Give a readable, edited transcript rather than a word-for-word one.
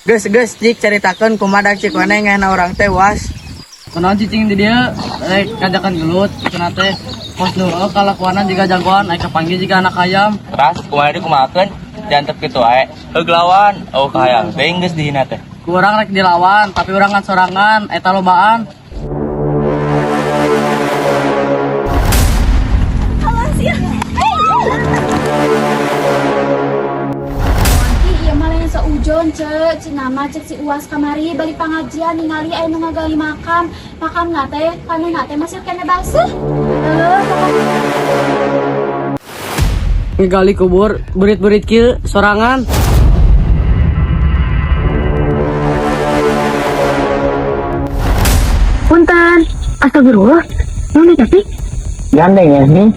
Geus geus cik caritakeun kumaha cik maneh ngehna urang teh was. Kunaon cicing di dieu rek ngajakan gelut cenah teh kos nu kalakuanna jiga jagoan aya kapanggih jiga anak ayam. Teras kumaha deui kumahakeun jantep kitu wae. Heug lawan, oh kahayang teuing geus dihina teh. Ku urang rek dilawan tapi urang ngan sorangan eta lobaan. Ih, ieu mah lain seujon, ce. Cenah mah cek si Uas kamari balik pengajian ningali aya nu ngagali makam. Makamna teh taneuhna teh masih kene baseuh. Heuh, Ngegali kubur burit-burit kieu sorangan. Punten, astagfirullah. Naon eta sih? Gandeng ya nih.